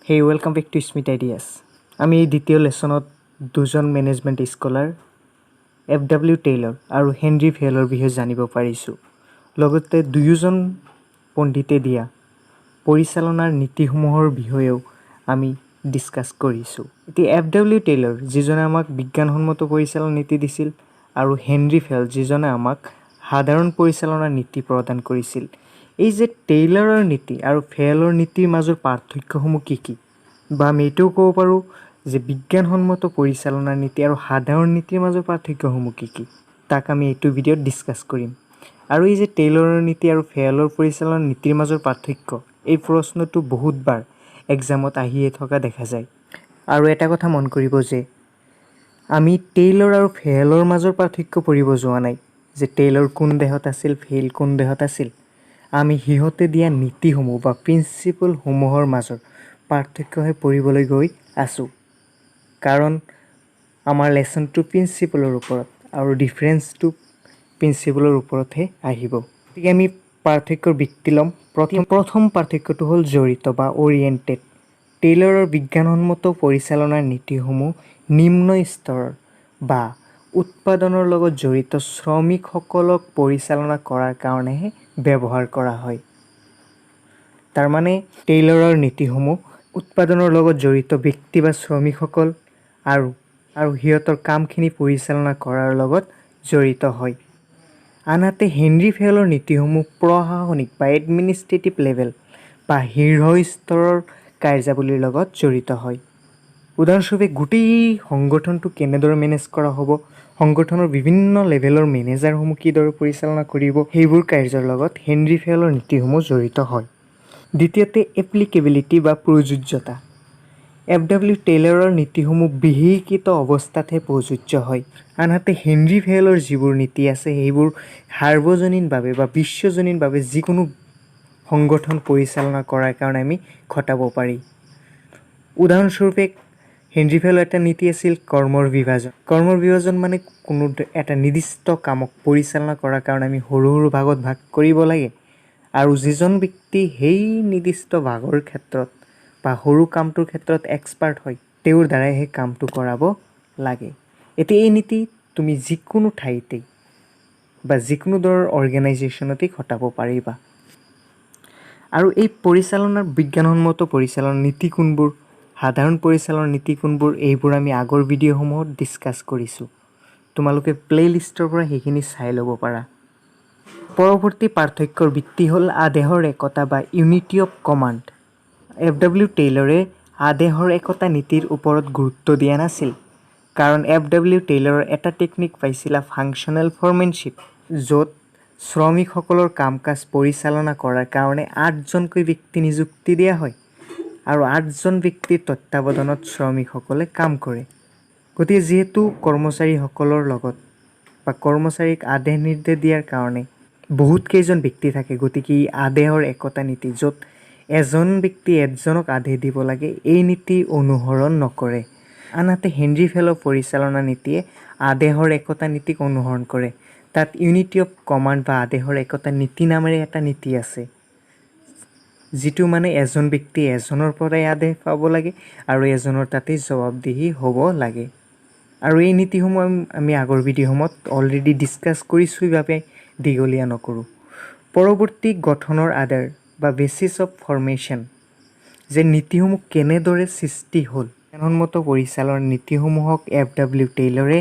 Hey, welcome back to Smith Ideas. আমি এই দ্বিতীয় লেচনত দুজন management scholar F W Taylor আৰু হেনৰি ফেয়লৰ বিষয়ে জানিব পাৰিছোঁ। লগতে দুয়োজন পণ্ডিতে দিয়া পৰিচালনাৰ নীতিসমূহৰ বিষয়েও আমি ডিছকাছ কৰিছোঁ। এতিয়া এফ ডাব্লিউ টেইলৰ, যিজনে আমাক বিজ্ঞানসন্মত পৰিচালনা নীতি দিছিল, আৰু হেনৰি ফেয়ল, যিজনে আমাক সাধাৰণ পৰিচালনাৰ নীতি প্ৰদান কৰিছিল, এই যে টেইলৰৰ নীতি আৰু ফেয়লৰ নীতিৰ মাজৰ পাৰ্থক্যসমূহ কি কি, বা আমি এইটোও ক'ব পাৰোঁ যে বিজ্ঞানসন্মত পৰিচালনাৰ নীতি আৰু সাধাৰণ নীতিৰ মাজৰ পাৰ্থক্যসমূহ কি কি, তাক আমি এইটো ভিডিঅ'ত ডিছকাছ কৰিম। আৰু এই যে টেইলৰৰ নীতি আৰু ফেয়লৰ পৰিচালনাৰ নীতিৰ মাজৰ পাৰ্থক্য, এই প্ৰশ্নটো বহুতবাৰ এক্সামত আহিয়ে থকা দেখা যায়। আৰু এটা কথা মন কৰিব যে আমি টেইলৰ আৰু ফেয়লৰ মাজৰ পাৰ্থক্য পঢ়িব যোৱা নাই যে টেইলৰ কোন দেশত আছিল, ফেইল কোন দেশত আছিল। আমি সিহঁতে দিয়া নীতিসমূহ বা প্ৰিন্সিপলসমূহৰ মাজৰ পাৰ্থক্যহে পঢ়িবলৈ গৈ আছোঁ, কাৰণ আমাৰ লেচনটো প্ৰিন্সিপলৰ ওপৰত আৰু ডিফাৰেঞ্চটো প্ৰিন্সিপলৰ ওপৰতহে আহিব। গতিকে আমি পাৰ্থক্যৰ ভিত্তি ল'ম। প্ৰথম পাৰ্থক্যটো হ'ল জড়িত বা অৰিয়েণ্টেড। টেইলৰৰ বিজ্ঞানসন্মত পৰিচালনাৰ নীতিসমূহ নিম্ন স্তৰৰ বা উৎপাদনৰ লগত জড়িত শ্ৰমিকসকলক পৰিচালনা কৰাৰ কাৰণেহে ব্যৱহাৰ কৰা হয়। তাৰমানে টেইলৰৰ নীতিসমূহ উৎপাদনৰ লগত জড়িত ব্যক্তি বা শ্ৰমিকসকল আৰু সিহঁতৰ কামখিনি পৰিচালনা কৰাৰ লগত জড়িত হয়। আনহাতে হেনৰি ফেয়লৰ নীতিসমূহ প্ৰশাসনিক বা এডমিনিষ্ট্ৰেটিভ লেভেল বা শীৰ্ষ স্তৰৰ কাৰ্যাৱলীৰ লগত জড়িত হয়। উদাহৰণস্বৰূপে, গোটেই সংগঠনটো কেনেদৰে মেনেজ কৰা হ'ব, সংগঠনৰ বিভিন্ন লেভেলৰ মেনেজাৰসমূহ কিদৰে পৰিচালনা কৰিব, সেইবোৰ কাৰ্যৰ লগত হেনৰি ফেয়লৰ নীতিসমূহ জড়িত হয়। দ্বিতীয়তে, এপ্লিকেবিলিটি বা প্ৰযোজ্যতা। এফ ডাব্লিউ টেইলৰৰ নীতিসমূহ বিশেষীকৃত অৱস্থাতহে প্ৰযোজ্য হয়। আনহাতে হেনৰি ফেয়লৰ যিবোৰ নীতি আছে, সেইবোৰ সাৰ্বজনীনভাৱে বা বিশ্বজনীনভাৱে যিকোনো সংগঠন পৰিচালনা কৰাৰ কাৰণে আমি খটাব পাৰি। উদাহৰণস্বৰূপে, হেনৰি ফেয়লৰ এটা নীতি আছিল কৰ্মৰ বিভাজন। কৰ্মৰ বিভাজন মানে কোনো এটা নিৰ্দিষ্ট কামক পৰিচালনা কৰাৰ কাৰণে আমি সৰু সৰু ভাগত ভাগ কৰিব লাগে আৰু যিজন ব্যক্তি সেই নিৰ্দিষ্ট ভাগৰ ক্ষেত্ৰত বা সৰু কামটোৰ ক্ষেত্ৰত এক্সপাৰ্ট হয়, তেওঁৰ দ্বাৰাই সেই কামটো কৰাব লাগে। এতিয়া এই নীতি তুমি যিকোনো ঠাইতেই বা যিকোনো ধৰণৰ অৰ্গেনাইজেশ্যনতেই খটাব পাৰিবা। আৰু এই পৰিচালনাৰ বিজ্ঞানসন্মত পৰিচালনা নীতি কোনবোৰ, সাধাৰণ পৰিচালনা নীতি কোনবোৰ, এইবোৰ আমি আগৰ ভিডিঅ'সমূহত ডিছকাছ কৰিছোঁ। তোমালোকে প্লে'লিষ্টৰ পৰা সেইখিনি চাই ল'ব পাৰা। পৰৱৰ্তী পাৰ্থক্যৰ ভিত্তি হ'ল আদেশৰ একতা বা unity of command. F W টেইলৰে আদেশৰ একতা নীতিৰ ওপৰত গুৰুত্ব দিয়া নাছিল, কাৰণ এফ ডাব্লিউ টেইলৰৰ এটা টেকনিক পাইছিলা ফাংচনেল ফৰমেনশ্বিপ, য'ত শ্ৰমিকসকলৰ কাম কাজ পৰিচালনা কৰাৰ কাৰণে আঠজনকৈ ব্যক্তি নিযুক্তি দিয়া হয় আৰু আঠজন ব্যক্তিৰ তত্বাৱধানত শ্ৰমিকসকলে কাম কৰে। গতিকে যিহেতু কৰ্মচাৰীসকলৰ লগত বা কৰ্মচাৰীক আদেশ নিৰ্দেশ দিয়াৰ কাৰণে বহুত কেইজন ব্যক্তি থাকে, গতিকে ই আদেশৰ একতা নীতি, য'ত এজন ব্যক্তি এজনক আদেশ দিব লাগে, এই নীতি অনুসৰণ নকৰে। আনহাতে হেনৰি ফেয়লৰ পৰিচালনা নীতিয়ে আদেশৰ একতা নীতিক অনুসৰণ কৰে। তাত ইউনিটি অফ কমাণ্ড বা আদেশৰ একতা নীতি নামেৰে এটা নীতি আছে, যিটো মানে এজন ব্যক্তিয়ে এজনৰ পৰাই আদেশ পাব লাগে আৰু এজনৰ তাতেই জবাবদিহি হ'ব লাগে। আৰু এই নীতিসমূহ আমি আগৰ ভিডিঅ'সমূহত অলৰেডি ডিছকাছ কৰিছোঁ বাবে দীঘলীয়া নকৰোঁ। পৰৱৰ্তী, গঠনৰ আধাৰ বা বেচিছ অফ ফৰ্মেশ্যন, যে নীতিসমূহ কেনেদৰে সৃষ্টি হ'ল। বিজ্ঞানসন্মত পৰিচালনাৰ নীতিসমূহক এফ ডাব্লিউ টেইলৰে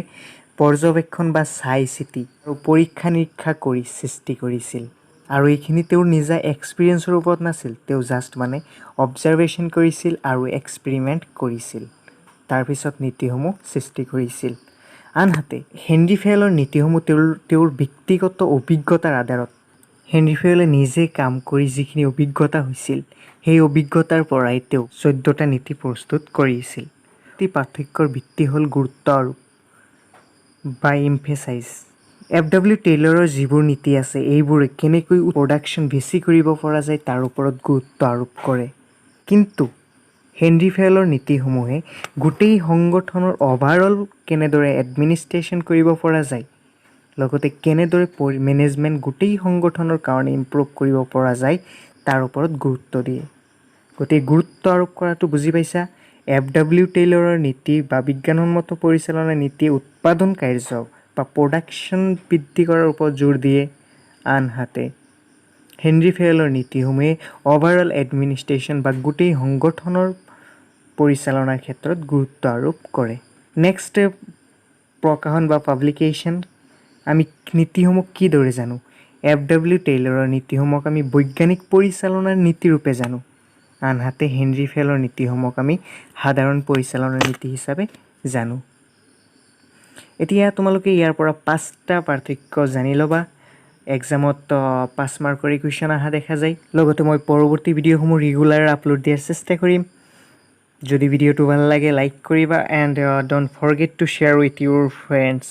পৰ্যবেক্ষণ বা চাই চিতি আৰু পৰীক্ষা নিৰীক্ষা কৰি সৃষ্টি কৰিছিল। আৰু এইখিনি তেওঁৰ নিজা এক্সপিৰিয়েঞ্চৰ ওপৰত নাছিল। তেওঁ জাষ্ট মানে অবজাৰভেশ্যন কৰিছিল আৰু এক্সপেৰিমেণ্ট কৰিছিল, তাৰপিছত নীতিসমূহ সৃষ্টি কৰিছিল। আনহাতে হেনৰি ফেয়লৰ নীতিসমূহ তেওঁৰ ব্যক্তিগত অভিজ্ঞতাৰ আধাৰত, হেনৰি ফেয়লে নিজে কাম কৰি যিখিনি অভিজ্ঞতা হৈছিল, সেই অভিজ্ঞতাৰ পৰাই তেওঁ 14টা নীতি প্ৰস্তুত কৰিছিল। এই পাৰ্থক্যৰ ভিত্তি হ'ল গুৰুত্ব আৰোপ বা ইমফেচাইজ। এফ ডাব্লিউ টেইলৰৰ যিবোৰ নীতি আছে, এইবোৰে কেনেকৈ প্ৰডাকশ্যন বেছি কৰিব পৰা যায় তাৰ ওপৰত গুৰুত্ব আৰোপ কৰে। কিন্তু হেনৰি ফেয়লৰ নীতিসমূহে গোটেই সংগঠনৰ অভাৰঅল কেনেদৰে এডমিনিষ্ট্ৰেশ্যন কৰিব পৰা যায়, লগতে কেনেদৰে মেনেজমেণ্ট গোটেই সংগঠনৰ কাৰণে ইম্প্ৰুভ কৰিব পৰা যায়, তাৰ ওপৰত গুৰুত্ব দিয়ে। গতিকে গুৰুত্ব আৰোপ কৰাটো বুজি পাইছা। এফ ডাব্লিউ টেইলৰৰ নীতি বা বিজ্ঞানসন্মত পৰিচালনা নীতিয়ে উৎপাদন কাৰ্য বা প্ৰডাকশ্যন বৃদ্ধি কৰাৰ ওপৰত জোৰ দিয়ে, আনহাতে হেনৰি ফেয়লৰ নীতিসমূহে অভাৰঅল এডমিনিষ্ট্ৰেশ্যন বা গোটেই সংগঠনৰ পৰিচালনাৰ ক্ষেত্ৰত গুৰুত্ব আৰোপ কৰে। নেক্সট, প্ৰকাশন বা পাব্লিকেশ্যন। আমি নীতিসমূহ কিদৰে জানো? এফ ডাব্লিউ টেইলৰৰ নীতিসমূহক আমি বৈজ্ঞানিক পৰিচালনাৰ নীতিৰূপে জানো, আনহাতে হেনৰি ফেয়লৰ নীতিসমূহক আমি সাধাৰণ পৰিচালনাৰ নীতি হিচাপে জানো। এতিয়া তোমালোকে ইয়াৰ পৰা পাঁচটা পাৰ্থক্য জানি ল'বা। এক্সামত 5 মাৰ্কৰ কুৱেশ্যন অহা দেখা যায়। লগতে মই পৰৱৰ্তী ভিডিঅ'সমূহ ৰেগুলাৰ আপলোড দিয়াৰ চেষ্টা কৰিম। যদি ভিডিঅ'টো ভাল লাগে, লাইক কৰিবা and don't forget to share with your friends.